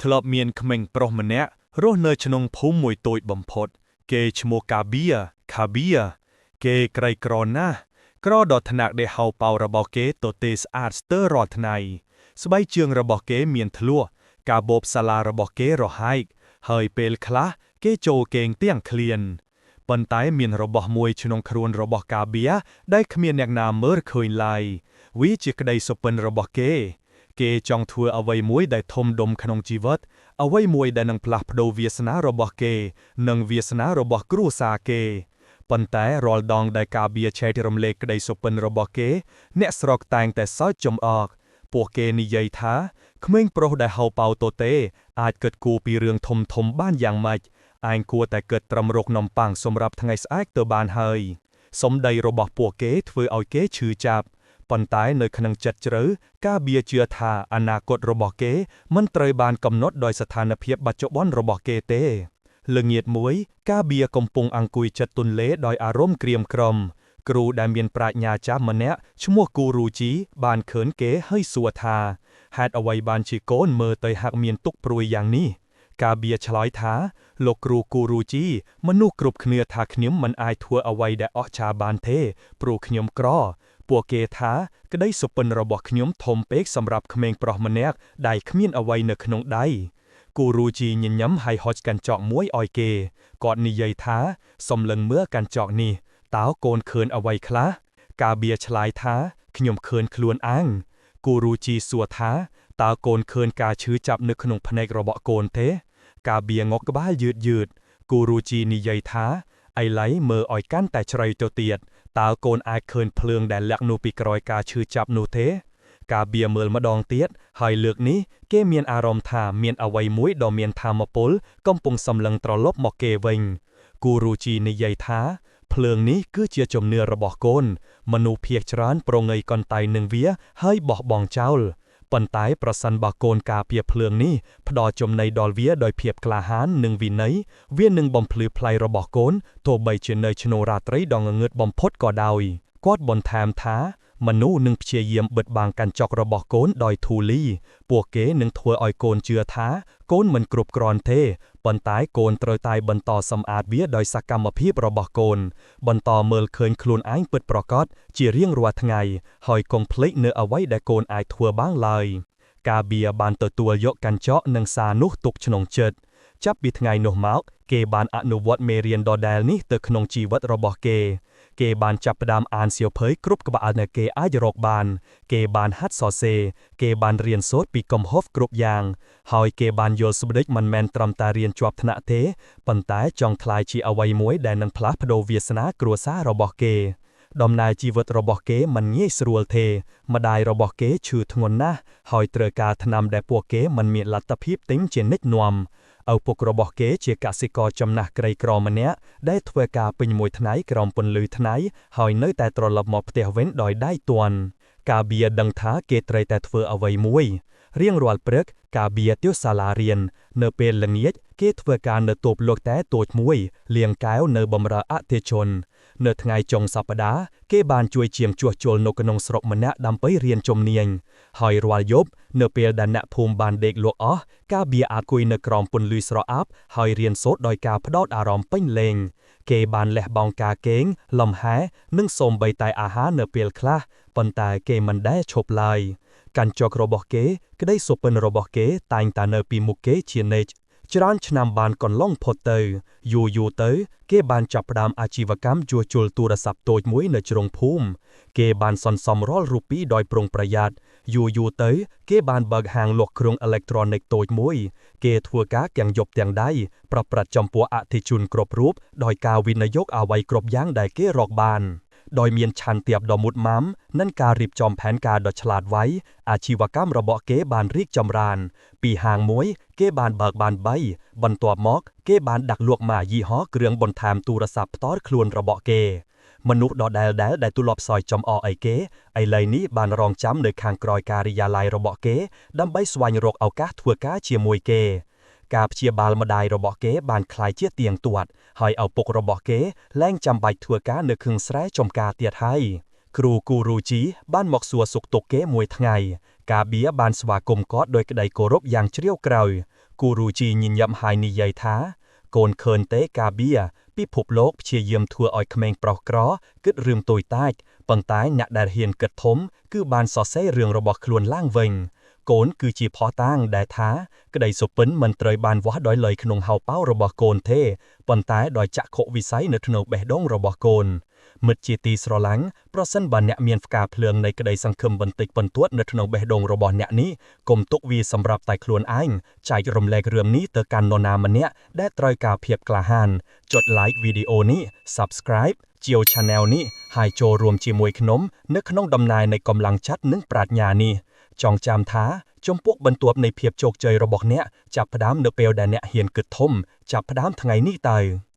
ធ្លាប់មានក្មេងប្រុសម្នាក់រស់នៅក្នុងភូមិមួយតូចបំផុត គេឈ្មោះកាបៀខាបៀគេក្រីក្រណាស់ក្រដល់ថ្នាក់ដែលហៅប៉ៅរបស់គេទទេស្អាតស្ទើររាល់ថ្ងៃស្បែកជើងរបស់គេមានធ្លក់កាបូបសាឡារបស់គេរហែកហើយពេលខ្លះគេចូលគេងទាំងឃ្លានប៉ុន្តែមានរបស់មួយក្នុងខ្លួនរបស់កាបៀដែលគ្មានអ្នកណាមើលឃើញឡើយវាជាក្តីសុបិនរបស់គេ គេចង់ធ្វើអ្វីមួយដែលធំដុំក្នុងជីវិតអ្វីមួយដែលនឹងផ្លាស់ប្ដូរវាសនារបស់គេ និងវាសនារបស់គ្រួសារគេប៉ុន្តែរាល់ដងដែលការបៀឆែករំលែកក្តីសុបិនរបស់គេ អ្នកស្រុកតែងតែសើចចំអកពួកគេនិយាយថាក្មេងប្រុសដែលហៅប៉ៅទទេអាចគិតគូរពីរឿងធំធំបានយ៉ាងម៉េចឯងគួរតែគិតត្រឹមរកនំប៉័ងសម្រាប់ថ្ងៃស្អែកទៅបានហើយសម្ដីរបស់ពួកគេធ្វើឲ្យគេឈឺចាប់ប៉ុន្តែនៅក្នុងចិត្តជ្រៅការបៀជឿថាអនាគតរបស់គេមិនត្រូវបានកំណត់ដោយស្ថានភាពបច្ចុប្បន្នរបស់គេទេល្ងាចមួយ កាបៀកំពុងអង្គុយចិត្តទន្លេដោយអារម្មណ៍ក្រៀមក្រំគ្រូដែលមានប្រាជ្ញាចាស់ម្នាក់ឈ្មោះគូរូជីបានឃើញគេហើយសួរថាហេតុអ្វីបានជាកូនមើលទៅហាក់មានទុក្ខព្រួយយ៉ាងនេះកាបៀឆ្លើយថាលោកគ្រូគូរូជីមនុស្សគ្រប់គ្នាថាខ្ញុំមិនអាចធ្វើអ្វីដែលអស្ចារ្យបានទេព្រោះខ្ញុំក្រពួកគេថាក្តីសុបិនរបស់ខ្ញុំធំពេកសម្រាប់ក្មេងប្រុសម្នាក់ដែលគ្មានអ្វីនៅក្នុងដៃគូរូជីញញឹមហើយហុចកញ្ចក់មួយឲ្យគេគាត់និយាយថាសំលឹងមើលកញ្ចក់នេះតើកូនឃើញអ្វីខ្លះកាបៀឆ្លើយថាខ្ញុំឃើញខ្លួនឯងគូរូជីសួរថាតើកូនឃើញការឈឺចាប់នៅក្នុងភ្នែករបស់កូនទេកាបៀងក់ក្បាលយឺតយឺតគូរូជីនិយាយថាឥឡូវមើលឲ្យកាន់តែជ្រៅទៅទៀតតើកូនអាចឃើញភ្លើងដែលលាក់នោះពីក្រោយការឈឺចាប់នោះទេកាបៀមើលម្ដងទៀតហើយលើកនេះគេមានអារម្មណ៍ថាមានអ្វីមួយដ៏មានថាមពលកំពុងសម្លឹងត្រឡប់មកគេវិញគូរូជីនិយាយថាភ្លើងនេះគឺជាជំនឿរបស់កូនមនុស្សភាគច្រើនប្រងើយកន្តើយនឹងវាហើយបោះបង់ចោលប៉ុន្តែប្រសិនបើកូនការពារភ្លើងនេះផ្ដល់ចំណីដល់វាដោយភាពក្លាហាននិងវិន័យវានឹងបំភ្លឺផ្លូវរបស់កូនទោះបីជានៅក្នុងរាត្រីដ៏ងងឹតបំផុតក៏ដោយគាត់បន្ថែមថាមនុស្សនឹងព្យាយាមបិទបាំងកញ្ចក់របស់កូនដោយធូលីពួកគេនឹងធ្វើឲ្យកូនជឿថាកូនមិនគ្រប់គ្រាន់ទេប៉ុន្តែកូនត្រូវតែបន្តសម្អាតវាដោយសកម្មភាពរបស់កូនបន្តមើលឃើញខ្លួនឯងពិតប្រាកដជារៀងរាល់ថ្ងៃហើយកុំភ្លេចនៅអ្វីដែលកូនអាចធ្វើបានឡើយកាបៀបានទទួលយកកញ្ចក់និងសារនោះទុកក្នុងចិត្តចាប់ពីថ្ងៃនោះមកគេបានអនុវត្តមេរៀនដដែលនេះទៅក្នុងជីវិតរបស់គេគេបានចាប់ផ្ដើមអានសៀវភៅគ្រប់ក្បាលដែលគេអាចរកបានគេបានហាត់សរសេរគេបានរៀនសូត្រពីកំហុសគ្រប់យ៉ាងហើយគេបានយល់ស្បិចមិនមែនត្រឹមតែរៀនជាប់ថ្នាក់ទេប៉ុន្តែចង់ក្លាយជាអ្វីមួយដែលនឹងផ្លាស់ប្ដូរវាសនាគ្រួសាររបស់គេដំណើរជីវិតរបស់គេមិនងាយស្រួលទេម្ដាយរបស់គេឈឺធ្ងន់ណាស់ហើយត្រូវការថ្នាំដែលពួកគេមិនមានលទ្ធភាពទិញជានិច្ចនាំឪពុករបស់គេជាកសិករចំណាស់ក្រីក្រម្នាក់ដែលធ្វើការពេញមួយថ្ងៃក្រោមពន្លឺថ្ងៃហើយនៅតែត្រឡប់មកផ្ទះវិញដោយដៃទន់កាបៀដឹងថាគេត្រូវតែធ្វើអ្វីមួយរៀងរាល់ព្រឹកកាបៀទៅសាលារៀននៅពេលល្ងាចគេធ្វើការនៅតូបលោកតែតូចមួយលាងកែវនៅបម្រើអតិថិជននៅថ្ងៃចុងសប្តាហ៍គេបានជួយជាងជួសជុលនៅក្នុងស្រុកម្នាក់ដើម្បីរៀនជំនាញហើយរាល់យប់នៅពេលដែលអ្នកភូមិបានដេកលក់អស់កាបៀអាគុយនៅក្រោមពន្លឺស្រអាប់ហើយរៀនសូត្រដោយការផ្ដោតអារម្មណ៍ពេញលេញគេបានលះបង់ការគេងលំហែនិងសូម្បីតែអាហារនៅពេលខ្លះប៉ុន្តែគេមិនដែលឈប់ឡើយកញ្ចក់របស់គេក្តីសុបិនរបស់គេតែងតែនៅពីមុខគេជានិច្ចច្រើនឆ្នាំបានកន្លងផុតទៅយូរយូរទៅគេបានចាប់ផ្ដើមអាជីវកម្មជួសជុលទូរស័ព្ទតូចមួយនៅជ្រុងភូមិគេបានសន្សំរាល់រូពីដោយប្រុងប្រយ័ត្នយូរយូរទៅគេបានបើកហាងលក់គ្រឿងអេឡិចត្រូនិកតូចមួយគេធ្វើការទាំងយប់ទាំងដៃប្រព្រឹត្តចំពោះអតិថិជនគ្រប់រូបដោយការវិនិយោគអ្វីគ្រប់យ៉ាងដែលគេរកបានដោយមានឆន្ទៈដ៏មុតមាំនិងការរៀបចំផែនការដ៏ឆ្លាតវៃអាជីវកម្មរបស់គេបានរីកចម្រើនពីហាងមួយគេបានបើកបាន3បន្ទាប់មកគេបានដាក់លក់ម៉ាយីហោគ្រឿងបន្ថែមទូរស័ព្ទផ្ទាល់ខ្លួនរបស់គេមនុស្សដដែលដែលដែលទូលប់សយចំអកអីគេឥឡូវនេះបានរងចាំនៅខាងក្រោយការិយាល័យរបស់គេដើម្បីស្វែងរកឱកាសធ្វើការជាមួយគេការព្យាបាលម្ដាយរបស់គេបានក្លាយជាទៀងទាត់ហើយឪពុករបស់គេលែងចាំបាច់ធ្វើការនៅខឹងស្រែចំការទៀតហើយគ្រូគូរូជីបានមកសួរសុខទុក្ខគេមួយថ្ងៃកាបៀបានស្វាគមន៍គាត់ដោយក្តីគោរពយ៉ាងជ្រាលក្រៅ គូរូជីញញឹមហើយនិយាយថា កូនឃើញទេកាបៀពិភពលោកព្យាយាមធ្វើឲ្យក្មេងប្រុសក្រគិតរឿងតូចតាចប៉ុន្តែអ្នកដែលហ៊ានគិតធំគឺបានសរសេររឿងរបស់ខ្លួនឡើងវិញ កូនគឺជាភស្តុតាងដែលថាក្តីសុបិនមិនត្រូវបានវាស់ដោយលុយក្នុងហោប៉ៅរបស់កូនទេប៉ុន្តែដោយចក្ខុវិស័យនៅក្នុងបេះដូងរបស់កូនមិត្តជាទីស្រឡាញ់ប្រសិនបើអ្នកមានផ្កាភ្លើងនៃក្តីសង្ឃឹមបន្តិចបន្តួចនៅក្នុងបេះដូងរបស់អ្នកនេះកុំទុកវាសម្រាប់តែខ្លួនឯងចែករំលែករឿងនេះទៅកាន់នរណាម្នាក់ដែលត្រូវការភាពក្លាហានចុច like វីដេអូនេះ Subscribe ជា Channel នេះហើយចូលរួមជាមួយខ្ញុំនៅក្នុងដំណើរនៃកម្លាំងចិត្តនិងប្រាជ្ញានេះចងចាំថាជំពូកបន្ទាប់នៃភាពជោគជ័យរបស់អ្នកចាប់ផ្ដើមនៅពេលដែលអ្នកហ៊ានគិតធំចាប់ផ្ដើមថ្ងៃនេះទៅ។